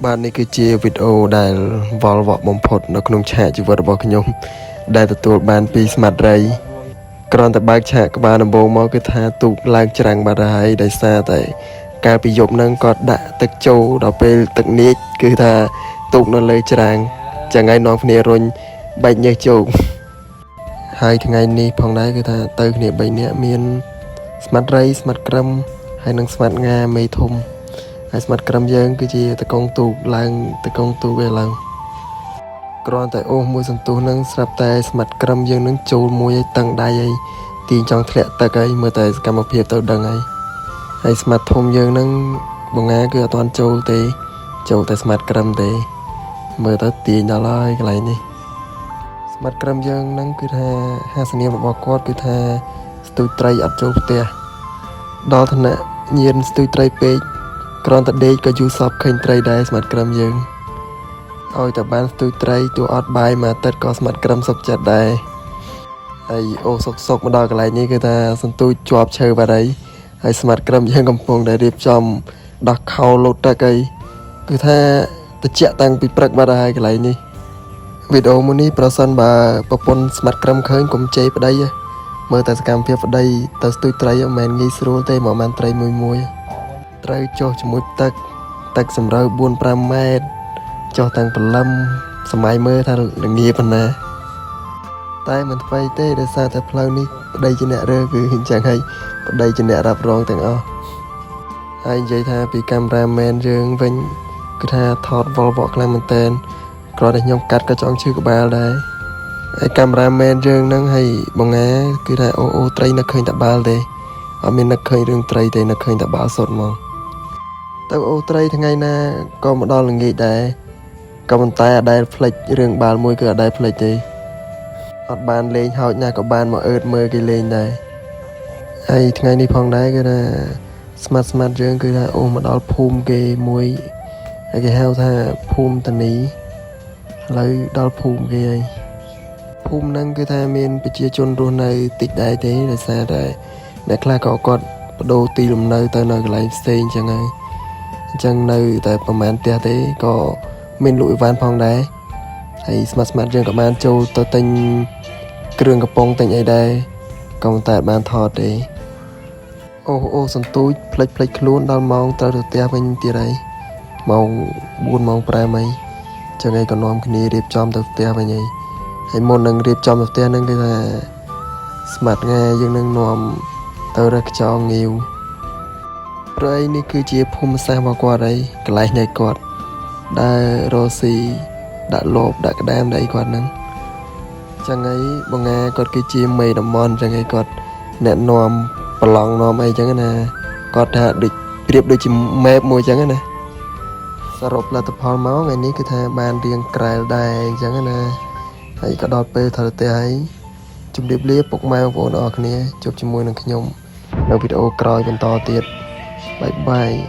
បាទនេះគឺជាវីដេអូដែលវល់វក់បំផុតនៅក្នុងឆាកជីវិតរបស់ខ្ញុំ ដែលទទួលបានពីស្មាតរីគ្រាន់តែបើកឆាកក្បាលដំបូងមកគឺថាទូកឡើងច្រាំងបាត់ហើយដោយសារតែកាលពីយប់ហ្នឹងគាត់ដាក់ទឹកចូលដល់ពេលទឹកនាចគឺថាទូកនៅលើច្រាំងចឹងហើយនាំគ្នារុញបែកញើសជោគហើយថ្ងៃនេះផងដែរគឺថាទៅគ្នា3នាក់មានស្មាតរីស្មាតក្រឹមហើយនិងស្មាតងាមេធំ ហើយស្មាត់ក្រឹមយើងគឺជាតកងទូកឡើងតកងទូកឯឡើងគ្រាន់តែអូសមួយសន្ទុះនឹងស្រាប់តែស្មាត់ក្រឹមយើងនឹងចូលមួយឲ្យតឹងដៃឲ្យទាញចង់ធ្លាក់ទឹកហើយមើលតែសកម្មភាពទៅដឹងហើយហើយស្មាត់ធំយើងនឹងបងងាគឺអត់ទាន់ចូលទេ ចូលតែស្មាត់ក្រឹមទេ មើលទៅទាញដល់ហើយកន្លែងនេះស្មាត់ក្រឹមយើងនឹងគឺថាហាសនាមរបស់គាត់គឺថាស្ទូចត្រីអត់ចូលផ្ទះដល់ថ្នាក់ញៀនស្ទូចត្រីពេក គ្រាន់តែដេកក៏យូរសពឃើញត្រីដែរស្មាត់ក្រឹមយើងឲ្យតែបានស្ទូចត្រីទោះអត់បាយមួយអាទិត្យក៏ស្មាត់ក្រឹមសុខចិត្តដែរហើយអូសុកសុកមកដល់កន្លែងនេះគឺថាសន្ទូចជាប់ឈើបាត់ហើយហើយស្មាត់ក្រឹមយើងកំពុងតែរៀបចំដោះខោលោតទឹកអីគឺថាតិចតាំងពីព្រឹកបាត់ហើយកន្លែងនេះវីដេអូមួយនេះប្រសិនបើប្រពន្ធស្មាត់ក្រឹមឃើញកុំជេរប្តីហ៎មើលតែសកម្មភាពប្តីទៅស្ទូចត្រីមិនមែនងាយស្រួលទេមកបានត្រីមួយមួយ ត្រូវចុះជាមួយទឹកទឹកសម្រូវ4 5ម៉ែត្រចុះតាំងព្រលឹមសម័យមើលថាល្ងាប៉ុណ្ណា តែមិនថ្មីទេដោយសារតែផ្លូវនេះប្តីជាអ្នករើគឺអញ្ចឹងហើយប្តីជាអ្នករ៉ាប់រងទាំងអស់ហើយនិយាយថាពីcameraman យើងវិញគឺថាថតវល់វក់ខ្លាំងមែនតែនគ្រាន់តែខ្ញុំកាត់ក៏ចង់ឈឺក្បាលដែរហើយ cameraman យើងហ្នឹងហើយបងងាគឺថាអូអូត្រីនឹកឃើញតែបាល់ទេអត់មាននឹកឃើញរឿងត្រីទេនឹកឃើញតែបាល់សុទ្ធហ្មង ទៅអូត្រីថ្ងៃណាក៏មកដល់ល្ងាចដែរក៏ប៉ុន្តែអត់ដែលភ្លេចរឿងបាល់មួយគឺអត់ដែលភ្លេចទេអត់បានលេងហោចណាស់ក៏បានមកអឺតមើលគេលេងដែរហើយថ្ងៃនេះផងដែរគឺថាស្មាត់ស្មាត់យើងគឺថាអូមកដល់ភូមិគេមួយហើយគេហៅថាភូមិតានីឥឡូវដល់ភូមិគេហើយភូមិហ្នឹងគឺថាមានប្រជាជនរស់នៅតិចដែរទេដោយសារតែអ្នកខ្លះក៏គាត់បដូរទីលំនៅទៅនៅកន្លែងផ្សេងអញ្ចឹងហើយ អញ្ចឹងនៅតែប្រហែលផ្ទះទេក៏មានលក់អីវ៉ាន់ផងដែរហើយស្មាត់ស្មាត់យើងក៏បានចូលទៅទិញគ្រឿងកំប៉ុងទិញអីដែរក៏ប៉ុន្តែអត់បានថតទេអូអូសន្ទូចផ្លិចផ្លិចខ្លួនដល់ម៉ោងត្រូវទៅផ្ទះវិញទៀតហើយម៉ោង4ម៉ោង5ហើយចឹងឯងក៏នាំគ្នារៀបចំទៅផ្ទះវិញហើយហើយមុននឹងរៀបចំទៅផ្ទះហ្នឹងគឺថាស្មាត់ងាយើងនឹងនាំទៅរើសខ្យងងាវ ព្រៃនេះគឺជាភូមិសាស្ត្ររបស់គាត់ហើយកន្លែងនៃគាត់ដែលរកស៊ីដាក់លបដាក់ក្តាមដាក់អីគាត់ហ្នឹងចឹងហើយបងងាគាត់គឺជាមេតំបន់ចឹងហើយគាត់អ្នកនាំប្រឡងនាំអីចឹងណាគាត់ថាដូចប្រៀបដូចជា map មួយចឹងណាសរុបលទ្ធផលមកថ្ងៃនេះគឺថាបានរៀងក្រែលដែរអញ្ចឹងណាហើយក៏ដល់ពេលត្រូវផ្ទះហើយជម្រាបលាពុកម៉ែបងប្អូនអរគ្នាជួបជាមួយនឹងខ្ញុំនៅវីដេអូក្រោយបន្តទៀត bye bye.